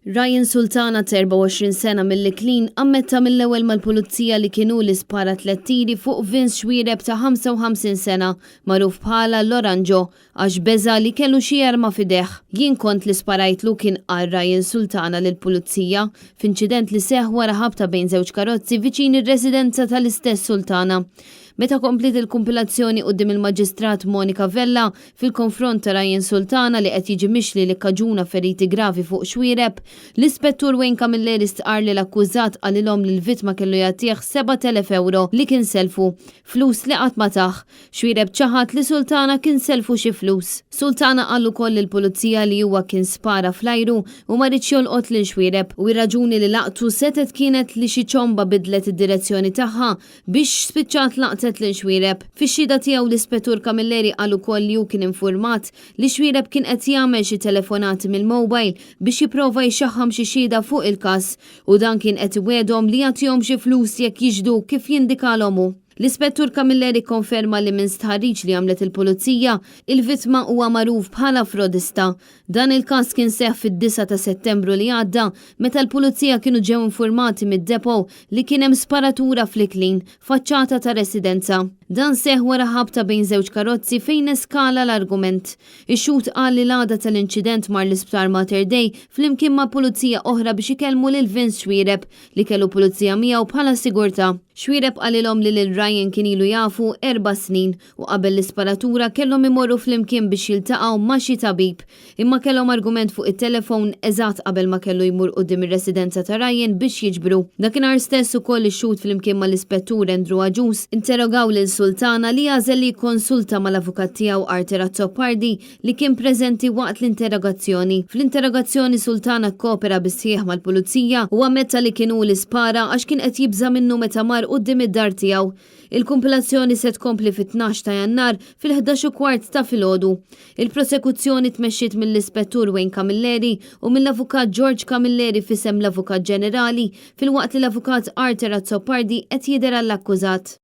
Ryan Sultana ta' 24 sena mill-Iklin ammetta mill-ewwel mal-Pulizija li kien hu li spara tliet tiri fuq Vince Xuereb ta' 55 sena, magħruf bħala l-Oranġo, għax beża' li kellu xi arma f'idejh. Jien kont li sparajtlu kien qal Ryan Sultana lill-Pulizija, f'inċident li seħħ wara ħabta bejn żewġ karozzi viċin ir-residenza tal-istess Sultana. Meta kompliet il-kumpilazzjoni quddiem il-Maġistrat Monica Vella fil-konfront ta' Ryan Sultana li qed jiġi mixli li kkaġuna feriti gravi fuq Xuereb, l-Ispettur Wayne Camilleri stqarr li l-akkużat qalilhom li l-vittma kellu jagħtih 7,000 ewro li kien selfu, flus li qatt ma tah. Xuereb ċaħad li Sultana kien selfu xi flus. Sultana qal ukoll lill-Pulizija li huwa kien spara fl-ajru u ma riedx jolqot lil Xuereb u r-raġuni li laqtu setgħet kienet li xi ċomba bidlet id-direzzjoni tagħha biex spiċċat laqtet lil Xuereb. Fix-xhieda tiegħu l-Ispettur Camilleri qal ukoll li hu kien infurmat li Xuereb kien qed jagħmel xi telefonati mill-mobile biex jipprova jxaħħam xi xhieda fuq il-każ u dan kien qed iwiegħdhom li jagħtihom xi flus jekk jixhdu kif jindikalhom hu. L-Ispettur Camilleri kkonferma li minn stħarriġ li għamlet il-Pulizija, il-vittma huwa magħruf bħala frodista. Dan il-każ kien seħħ fid-disgħa ta' Settembru li għadda meta l-Pulizija kienu ġew infurmati mid-depot li kien hemm sparatura fl-Iklin, faċċata ta' residenza. Dan seħħ wara ħabta bejn żewġ karozzi fejn eskala l-argument. Ix-xhud qal li l-għada tal-inċident mar l-Isptar Mater Dei flimkien ma' pulizija oħra biex ikellmu lil Vince Xuereb li kellu pulizija miegħu bħala sigurtà. Xuereb qalilhom li lil Ryan kien ilu jafu erba' snin u qabel l-isparatura kellhom imorru flimkien biex jiltaqgħu ma' xi tabib. Imma kellhom argument fuq it-telefon eżatt qabel ma kellu jmur quddiem ir-residenza ta' Ryan biex jiġbru. Dakinhar stess ukoll ix-xhud flimkien mal-Ispettur Andrew Agius interrogaw lil Sultana li għażel li jikkonsulta mal-avukat tiegħu Arthur Azzopardi li kien preżenti waqt l-interrogazzjoni. Fl-interrogazzjoni Sultana kkopera bis-sħiħ mal-Pulizija u ammetta li kien hu li spara għax kien qed jibża' minnu meta mar quddiem id-dar tiegħu. Il-kumpilazzjoni se tkompli fit-12 ta' Jannar fil-11 u kwart ta' filgħodu. Il-prosekuzzjoni tmexxiet mill-Ispettur Wayne Camilleri u mill-Avukat George Camilleri f'isem l-Avukat Ġenerali filwaqt li l-Avukat Arthur Azzopardi qed jidher għall-akkużat.